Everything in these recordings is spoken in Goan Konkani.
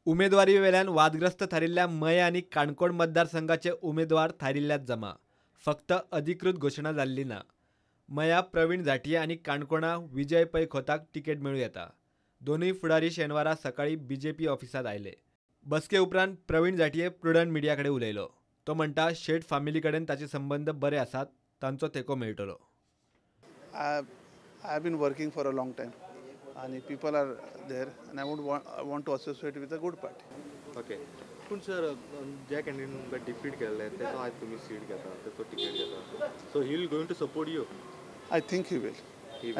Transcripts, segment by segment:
उमेदवारी वेल्यान वादग्रस्त थारिल्ल्या मये आनी काणकोण मतदारसंघाचे उमेदवार थारिल्ल्यात जमा, फक्त अधिकृत घोशणा जाल्ली ना. मया प्रवीण झांट्ये आनी काणकोणा विजय पै खोताक तिकेट मेळूं येता. दोनूय फुडारी शेनवारा सकाळी बीजेपी ऑफिसांत आयले. बसके उपरांत प्रवीण झांट्ये प्रुडंट मिडिया कडेन उलयलो. तो म्हणटा, शेट फामिली कडेन ताचे संबंद बरे आसात, तांचो तेंको मेळटलो. I have been working for a long time and people are there and I would want to associate with a good party. Okay. पूण सर, ज्या कॅन्डिडेट तुमकां डिफीट केल्ले तेचो आयज तुमी सीट घेता, तेचो टिकेट घेता, so he will going to support you? I think he will.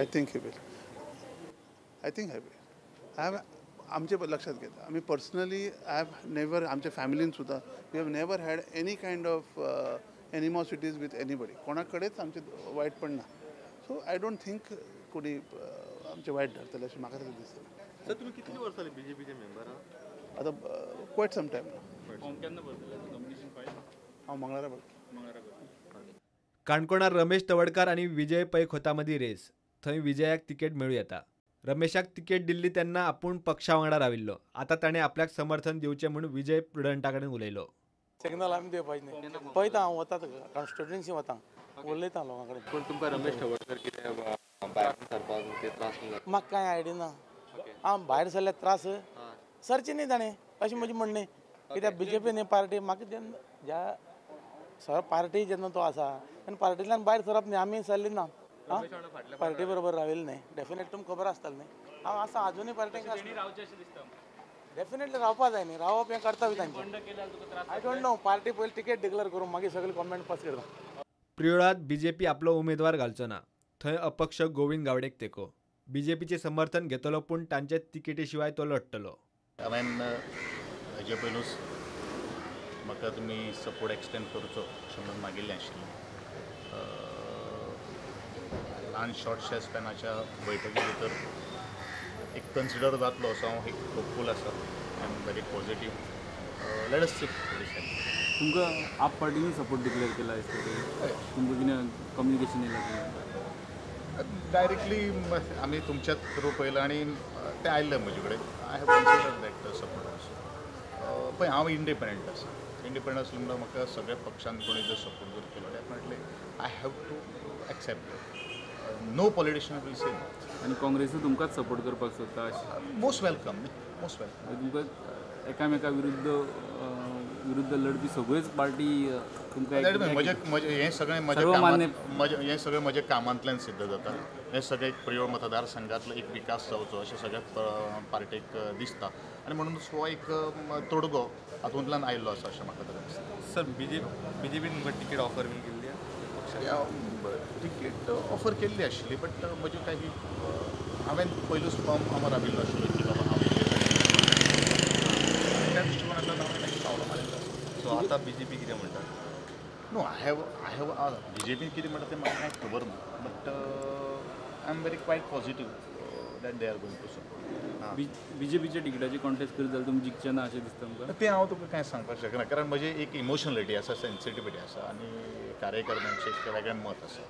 I think he will. I think he will. I have आमचे लक्षात घेता, आमी पर्सनली I have never, आमच्या फॅमिलीन सुद्दां we have never had any kind of animosities with anybody. कोणा कडेच आमचें वायटपण ना. सो I don't think कोणी आमचें वायट धरतलें अशें म्हाका तरी दिसता. सर, तुमी कितली वर्सां जाली बीजेपीचे मेंबर आहा? आतां क्वायट सम टायम. केन्ना भरतले नॉमिनेशन फायल? हांव मंगळारा भरतलो. काणकोणार रमेश तवडकार आनी विजय पै खोता मदीं रेस. थंय विजयाक तिकेट मेळूं येता. रमेशाक तिकेट दिल्ली तेन्ना आपूण पक्षा वांगडा राविल्लो. आतां ताणें आपल्याक समर्थन दिवचें म्हूण विजय प्रुडंटा कडेन उलयलो. सिग्नल आमी दिवपाचें न्ही. पळयता हांव वता कॉन्स्टिट्युएन्सी वता, उलयता लोकां कडेन. पूण तुमकां रमेश तवडकर कितें भायर सरपाक कितें त्रास म्हाका कांय आयडिया ना. हांव भायर सरल्यार त्रास सरचें न्ही ताणें, अशें म्हजें म्हणणें. कित्याक बीजेपी न्ही पार्टी, म्हाका जेन्ना ज्या सर पार्टी जेन्ना तो आसा तेन्ना पार्टींतल्यान भायर सरप न्ही. आमी सरली ना, पार्टी बरोबर राविल्ले न्ही. डेफिनेटली तुमकां खबर आसतलें न्ही. हांव आसा आजुनूय पार्टीक आसा. डेफिनेटली रावपा जाय न्ही, रावप हें कर्तव्य तांचें. I don't know, party पयलीं तिकेट डिक्लेर करूं, मागीर सगळे कॉमेंट पास करता. प्रियोळांत बीजेपी आपलो उमेदवार घालचो ना. थंय अपक्ष गोविंद गावडेक तेंको. बीजेपीचें समर्थन घेतलो, पूण तांचे तिकेटी शिवाय तो लढटलो. हांवें हेजे पयलूच म्हाका तुमी सपोर्ट एक्सटेंड करचो अशें म्हणून मागिल्लें आशिल्लें. ल्हान शॉर्टशा स्पॅनाच्या बैठकी भितर एक कन्सिडर जातलो असो हांव एक होपफूल आसा. I am very positive. Let us see. तुमकां आप पार्टीनूय सपोर्ट डिक्लेअर केला दिसता, तुमकां कितें कम्युनिकेशन येयलां? डायरेक्टली आमी तुमच्याच थ्रू पळयलां आनी तें आयिल्लें म्हजे कडेन. I have consider that support also. पळय, हांव इंडिपेंडंट आसा. इंडिपेंडंट आसलो म्हणल्यार म्हाका सगळ्या पक्षान कोणी जर सपोर्ट जर केलो, definitely I have to accept. No politician will say. आनी काँग्रेसूय तुमकांच सपोर्ट करपाक सोदता? Most welcome, most welcome. तुमकां एकामेका विरुद्ध विरुद्ध लढपी सगळ्योच पार्टी तुमकां म्हजें म्हजें हें सगळें म्हजें हें सगळें म्हज्या कामांतल्यान सिद्ध जाता. हें सगळें एक प्रियोळ मतदारसंघातलो एक विकास जावचो अशें सगळ्या पार्टीक दिसता आनी म्हणूनच हो एक तोडगो हातूंतल्यान आयिल्लो आसा अशें म्हाका तरी दिसता. सर, बीजेपीन तुमकां तिकेट ऑफर बीन केल्ली? तिकेट ऑफर केल्ली आशिल्ली, बट म्हजी काय हांवें पयलूच फॉर्म हांव राविल्लो आशिल्लो की बाबा हांव त्या दृश्टिकोनांतल्यान हांवें पावलां मारिल्लो आसा. सो आतां बीजेपी कितें म्हणटा? No, I have BJP कितें म्हणटा तें म्हाका कांय खबर ना, but I am very quite positive that they are going to support. बीजेपीच्या तिकेटाची कॉन्टेस्ट करीत जाल्यार तुमी जिखचे ना अशें दिसता तुमकां? तें हांव तुका कांय सांगपाक शकना, कारण म्हजी एक इमोशनलिटी आसा, सेन्सिटिविटी आसा आनी कार्यकर्त्यांचें एक वेगळें मत आसा.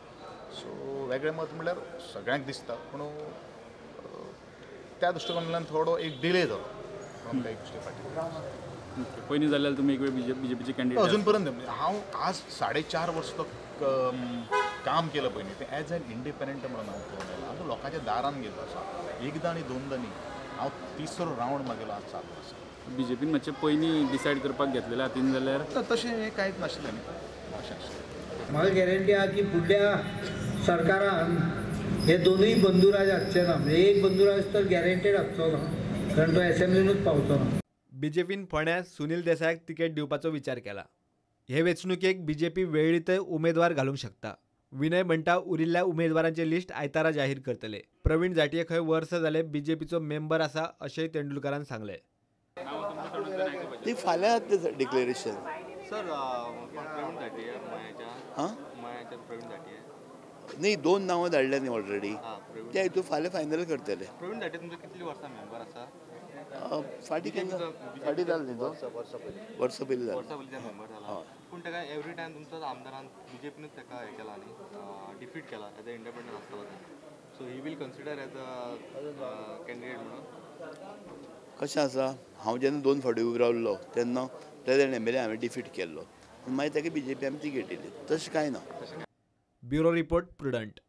सो वेगळें मत म्हणल्यार सगळ्यांक दिसता, पूण त्या दृश्टिकोनांतल्यान थोडो एक डिले जालो म्हणून काही गोश्टी फाटीं. पयलीं जाल्यार तुमी एक वेळ बीजेपीचे कॅन्डिडेट अजून पर्यंत हांव आज 4.5 वर्सां तो काम केलं पयलीं तें एज एन इंडिपेंडंट म्हणून हांव करून आयलां. हांव लोकांच्या दारान गेल्लो आसा, एकदां आनी दोनदां न्ही. हांव तिसरो रावंड मागेलो आज चालू आसा. बीजेपीन मातशें पयलीं डिसायड करपाक घेतलेलें हातीन जाल्यार तशें हें कांयच नाशिल्लें न्ही, अशें आशिल्लें. म्हाका गॅरंटी आहा की फुडल्या सरकारान हे दोनूय बंधुराज आसचे ना. म्हणजे एक बंधुराज तर गॅरंटेड आसचो ना, कारण तो एसेंब्लीनूच पावचो ना. बीजेपीन फोंड्या सुनील देसायाक तिकेट दिवपाचो विचार केला. हे वेंचणुकेक बीजेपी वेळीतय उमेदवार घालूंक शकता. विनय म्हणटा, उरिल्ल्या उमेदवारांचे लिस्ट आयतारा जाहीर करतले. प्रवीण झांट्ये खंय वर्स जाले बीजेपीचो मेंबर आसा अशेंय तेंडुलकारान सांगलें. ती फाल्यां डिक्लेरेशन. सर, प्रवीण झांट्ये मयाच्या प्रवीण झांट्ये न्ही, 2 नांवां धाडल्या न्ही ऑलरेडी, त्या हितून फाल्यां फायनल करतले. प्रवीण झांट्ये तुमचो कितली वर्सां मेंबर आसा? फाटीं केन्ना फाटीं जालें न्ही तो वर्सां पयलीं जालें. हय, पूण ताका एवरी टायम तुमचो आमदारान बीजेपीनूच ताका हें केला न्ही, डिफीट केला एज अ इंडिपेंडंट आसतलो. So he will consider as a candidate म्हणून? कशें आसा, हांव जेन्ना 2 फावटी उबो रावल्लो तेन्ना प्रेजेंट एम एल ए हांवें डिफीट केल्लो, मागीर ताका बीजेपी आमी तिकेट दिली. तशें कांय ना. Bureau report, Prudent.